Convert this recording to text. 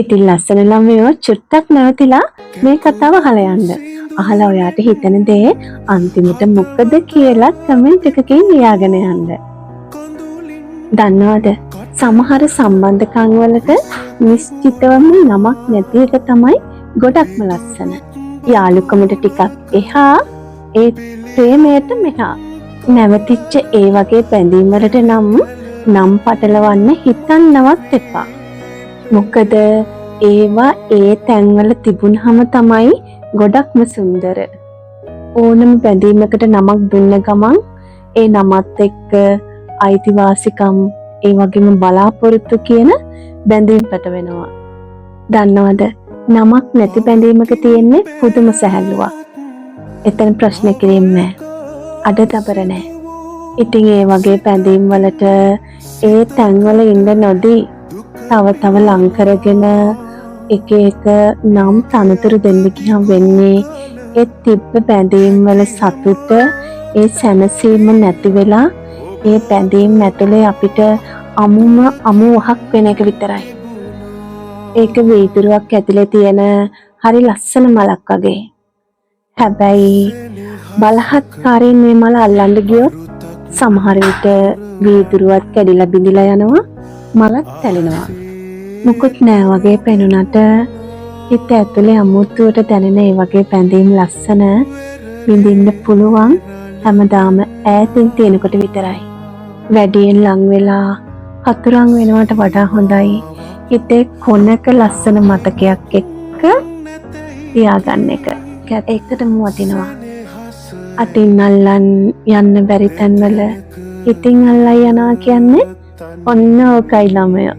ඉතින් ලස්සන ළමයෝ, චුට්ටක් නැවතිලා මේ කතාව අහලා යන්න. අහලා ඔයාට හිතෙන දේ අන්තිමට මොකද කියලා කමෙන්ට් එකකින් ලියාගෙන යන්න. දන්නවද, සමහර සම්බන්ධකම් වලට නිශ්චිතවම නමක් නැති එක තමයි ගොඩක්ම ලස්සන. යාළුකමට ටිකක් එහා, ඒ ප්‍රේමයට මෙහා. නැවතිච්ච ඒ වගේ බැඳීම් වලට නම් නම් පටලවන්න හිතන්නවත් එපා. මොකද ඒවා ඒ තැන්වල තිබුණහම තමයි ගොඩක්ම සුන්දර. ඕනම බැඳීමකට නමක් දුන්න ගමන් ඒ නමත් එක්ක අයිතිවාසිකම්, ඒ වගේම බලාපොරොත්තු කියන බැඳීම් පැටවෙනවා. දන්නවද, නමක් නැති බැඳීමක තියෙන්නේ පුදුම සැහැල්ලුවක්. එතන ප්‍රශ්න කිරීම නෑ. අඩ දබර නෑ. ඉතින් ඒ වගේ බැඳීම් වලට ඒ තැන්වල ඉන්න නොදී තව තව ලං කරගෙන එක එක නම් තනතුරු දෙන්න ගියම් වෙන්නේ ඒ තිබ්බ බැඳීම් වල සතුට, ඒ සැනසීම නැති වෙලා ඒ බැඳීම් ඇතුලේ අපිට අමුම අමු වහක් වෙන එක විතරයි. ඒක වීදුරුවක් ඇතුලේ තියෙන හරි ලස්සන මලක් වගේ. හැබැයි බලහත්කාරයෙන් මේ මල අල්ලන්න ගියොත් සමහර විට වීදුරුවත් කැඩිලා බිඳිලා යනවා, මලත් තැලෙනවා. මුකුත් නෑ වගේ පෙනුනට හිත ඇතුලේ අමුතුවට දැනෙන ඒ වගේ බැඳීම් ලස්සන විඳින්න පුළුවන් හැමදාම ඈතින් තියෙනකොට විතරයි. වැඩියෙන් ලං වෙලා හතුරන් වෙනවට වඩා හොඳයි හිතේ කොනක ලස්සන මතකයක් එක්ක තියාගන්න එක. ඒකටම වටිනවා. අතින් අල්ලන් යන්න බැරි තැන්වල හිතින් අල්ලයි යනවා කියන්නේ ඔන්න ඕකයි ළමයා.